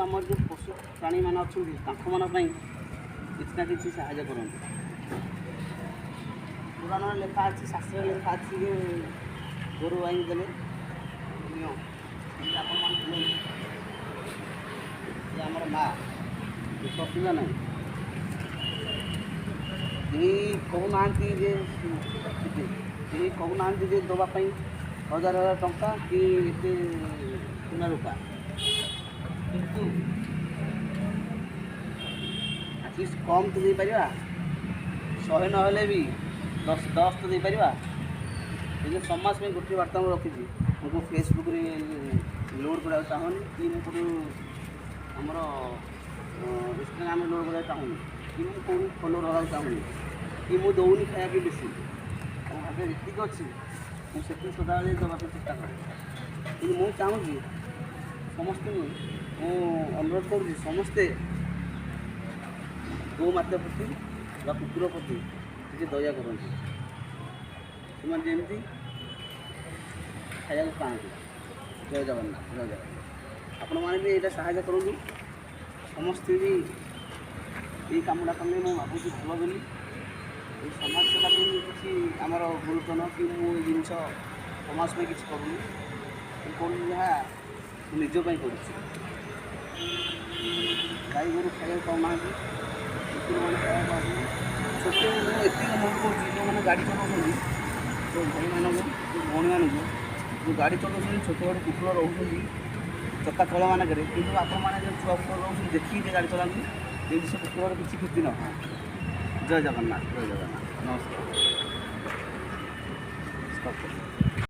ଆମର ଯେଉଁ ପଶୁ ପ୍ରାଣୀମାନେ ଅଛନ୍ତି ତାଙ୍କମାନଙ୍କ ପାଇଁ କିଛି ନା କିଛି ସାହାଯ୍ୟ କରନ୍ତୁ। ପୁରାଣରେ ଲେଖା ଅଛି, ଶାସ୍ତ୍ରରେ ଲେଖା ଅଛି ଯେ ଗୋରୁ ଗାଈଙ୍କୁ ଦେଲେ ନିଅ। ଆପଣମାନେ ଦିଅନ୍ତୁ ଯେ ଆମର ମା, କିଛି ଅସୁବିଧା ନାହିଁ। କେହି କହୁନାହାନ୍ତି ଯେ କେହି କହୁନାହାନ୍ତି ଯେ ଦେବା ପାଇଁ ହଜାର ହଜାର ଟଙ୍କା କି ଏତେ ସୁନା ରୂପା, କିନ୍ତୁ ଆଟଲିଷ୍ଟ କମ୍ ତ ଦେଇପାରିବା। 100 ନହେଲେ ବି 10 10 ତ ଦେଇପାରିବା। କିନ୍ତୁ ସମାଜ ପାଇଁ ଗୋଟିଏ ବାର୍ତ୍ତା ମୁଁ ରଖିଛି। ମୁଁ ଫେସବୁକ୍ରେ ଲୋଡ଼୍ କରିବାକୁ ଚାହୁଁନି କି ମୁଁ କେଉଁଠୁ ଆମର ଇନଷ୍ଟାଗ୍ରାମରେ ଲୋଡ଼୍ କରିବାକୁ ଚାହୁଁନି କି ମୁଁ କେଉଁଠୁ ଫଲୋଅର୍ ହେବାକୁ ଚାହୁଁନି କି ମୁଁ ଦେଉନି ଖାଇବା ପାଇଁ ବେଶୀ। ମୋ ଭାଗ୍ୟରେ ଯେତିକି ଅଛି ମୁଁ ସେତିକି ସଦାବେଳେ ଦେବା ପାଇଁ ଚେଷ୍ଟା କରେ। କିନ୍ତୁ ମୁଁ ଚାହୁଁଛି ସମସ୍ତଙ୍କୁ ମୁଁ ଅନୁରୋଧ କରୁଛି, ସମସ୍ତେ ଗୋମାତା ପ୍ରତି ବା କୁକୁର ପ୍ରତି ଟିକେ ଦୟା କରନ୍ତୁ, ସେମାନେ ଯେମିତି ଖାଇବାକୁ ପାଆନ୍ତୁ। ଜୟ ଜଗନ୍ନାଥ, ଜୟ ଜଗନ୍ନାଥ। ଆପଣମାନେ ବି ଏଇଟା ସାହାଯ୍ୟ କରନ୍ତୁ। ସମସ୍ତେ ବି ଏଇ କାମଟା କଲେ ମୁଁ ଭାବୁଛି ଭଲ ବୋଲି। ଏଇ ସମାଜ ସେବା ପାଇଁ କିଛି ଆମର ଗୁରୁତ୍ୱ କି ମୁଁ ଏଇ ଜିନିଷ ସମାଜ ପାଇଁ କିଛି କରୁନି, ମୁଁ କରୁଛି ଯାହା ମୁଁ ନିଜ ପାଇଁ କରୁଛି। ଗାଈ ଗୋରୁ ଖାଇବାକୁ ପାଉନାହାନ୍ତି, କୁକୁରମାନେ ଖାଇବାକୁ ପାଉଛନ୍ତି। ଛୋଟ ମୁଁ ଏତିକି ଅନୁରୋଧ କରୁଛି, ଯେଉଁମାନେ ଗାଡ଼ି ଚଲାଉଛନ୍ତି, ଯେଉଁ ଭାଇମାନଙ୍କୁ, ଯେଉଁ ଭଉଣୀମାନଙ୍କୁ, ଯେଉଁ ଗାଡ଼ି ଚଲାଉଛନ୍ତି, ଛୋଟ ଛୋଟ କୁକୁର ରହୁଛନ୍ତି ଚକା ତଳ ମାନଙ୍କରେ, କିନ୍ତୁ ଆପଣମାନେ ଯେଉଁ ଛୁଆ କୁକୁର ରହୁଛନ୍ତି ଦେଖିକି ଟିକେ ଗାଡ଼ି ଚଲାନ୍ତୁ, ଯେମିତି ସେ କୁକୁରର କିଛି କ୍ଷତି ନ ହେବ। ଜୟ ଜଗନ୍ନାଥ, ଜୟ ଜଗନ୍ନାଥ, ନମସ୍କାର। ଷ୍ଟପ୍।